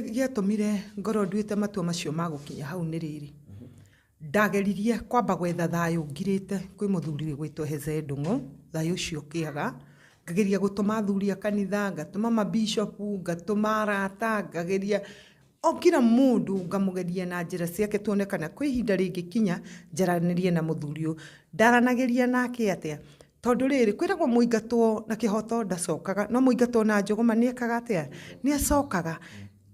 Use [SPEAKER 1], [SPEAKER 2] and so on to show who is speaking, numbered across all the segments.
[SPEAKER 1] Gĩatũmire ngorwo nduĩte matua macio ma gũkinya hau nĩ rĩrĩ, ndageririe kwamba gwetha thayũ ngirĩte kwĩ mũthuri wĩgwĩtwo Hezee Ndung'u, thayũ ũcio ũkĩaga. Ngageria gũtũma athuri a kanitha, ngatũma mabishopu, ngatũma arata, ngageria o kila mũndũ ngamũgeria na njĩra ciake tuone kana kwĩ ihinda rĩngĩkinya njaranĩrie na mũthuri ũyũ. Ndaranagĩria nake atĩa? Tondũ rĩrĩ, kwĩragwo mũingatwo na kĩhoto ndacokaga, no mũingatwo na njũgũma nĩ ekaga atĩa? Nĩ acokaga.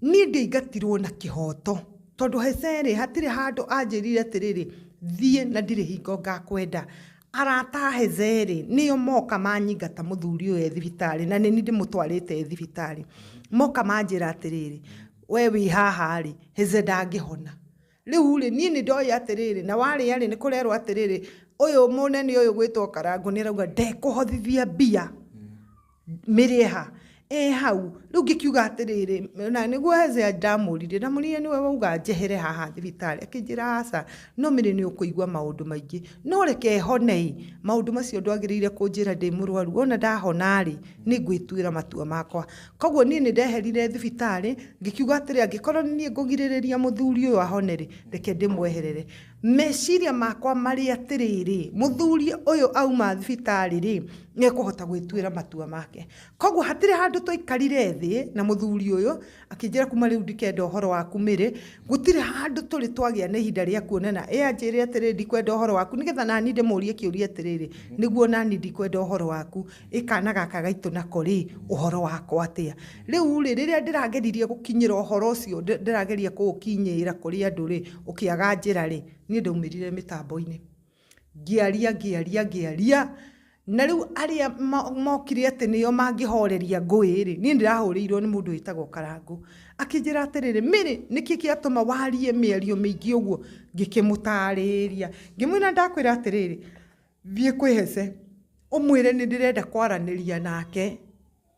[SPEAKER 1] Niĩ ndiaingatirwo na kĩhoto, tondũ Hezee rĩ, hatirĩ handũ anjĩrire atĩrĩrĩ, thiĩ na ndirĩ hingo ngakwenda. Arata a Hezee rĩ, nĩo moka manyingata mũthuri ũyũ e thibitarĩ, na nĩniĩ ndĩmũtwarĩte e thibitarĩ. Moka manjĩra atĩrĩrĩ, we wĩ haha rĩ, Hezee ndangĩhona. Rĩu rĩ, niĩ nĩ ndoĩ atĩrĩrĩ, na warĩa rĩ, nĩ kũrerwo atĩrĩrĩ, ũyũ mũnene ũyũ gwĩtwo Karangũ nĩ arauga ndekũhothithia mbia. Mĩrĩ ha? Ĩ hau. Rĩu ngĩkiuga atĩrĩrĩ, na nĩguo Hezea ndamũririe, ndamũririe nĩwe wauga njehere haha thibitarĩ? Akĩnjĩra aca, no Mĩrĩ nĩ ũkũigua maũndũ maingĩ. No reke hone ĩ, maũndũ macio ndwagĩrĩire kũnjĩra ndĩ mũrwaru, wona ndahona rĩ, nĩ ngwĩtuĩra matua makwa. Koguo niĩ nĩ ndeherire thibitarĩ, ngĩkiuga atĩrĩ, angĩkorwo nĩ niĩ ngũgirĩrĩria mũthuri ũyũ ahone rĩ, reke ndĩmweherere. Meciria makwa marĩ atĩrĩrĩ, mũthuri ũyũ auma thibitarĩ rĩ, nĩ ekũhota gwĩtuĩra matua make. Koguo hatirĩ handũ twaikarire thĩ na mũthuri ũyũ, akĩnjĩra kuma rĩu ndikenda ũhoro waku Mary, gũtirĩ handũ tũrĩ twagĩa na ihinda rĩa kuonana, ĩ anjĩre atĩrĩrĩ ndikwenda ũhoro waku, nĩgetha nani ndĩmũrie kĩũria atĩrĩrĩ, nĩguo nani ndikwenda ũhoro waku, ĩ kana gaka gaitũ nako rĩ, ũhoro wako atĩa? Rĩu rĩ, rĩrĩa ndĩrageririe gũkinyĩra ũhoro ũcio, ndĩrageria kũũkinyĩra kũrĩ andũ rĩ, ũkĩaga njĩra rĩ, niĩ ndaumĩrire mĩtambo-inĩ. Ngĩaria, ngĩaria, ngĩaria, na rĩu arĩa mokire atĩ nĩo mangĩhoreria ngũĩ rĩ, niĩ ndĩrahũrĩirwo nĩ mũndũ wĩtagwo Karangũ, akĩnjĩra atĩrĩrĩ, Mary, nĩkĩ gĩatũma warie mĩario mĩingĩ ũguo? Ngĩkĩmũtarĩria, ngĩmwĩra ndakwĩra atĩrĩrĩ, thiĩ kwĩ Hece, ũmwĩre nĩ ndĩrenda kwaranĩria nake.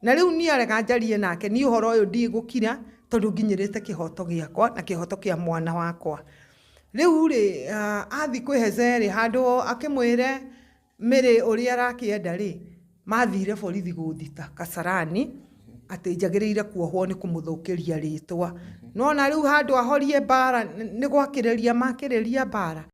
[SPEAKER 1] Na rĩu niĩ arega njarie nake, niĩ ũhoro ũyũ ndigũkira tondũ nginyĩrĩte kĩhoto gĩakwa na kĩhoto kĩa mwana wakwa. Rĩu rĩ, athiĩ kwĩ Hezee rĩ, handũ akĩmwĩre Mary ũrĩa arakĩenda rĩ, mathire borithi gũthita Kasarani atĩ njagĩrĩire kuohwo nĩ kũmũthũkĩria rĩtwa. Nĩwona rĩu handũ ahorie mbara nĩ gwakĩrĩria makĩrĩria mbara.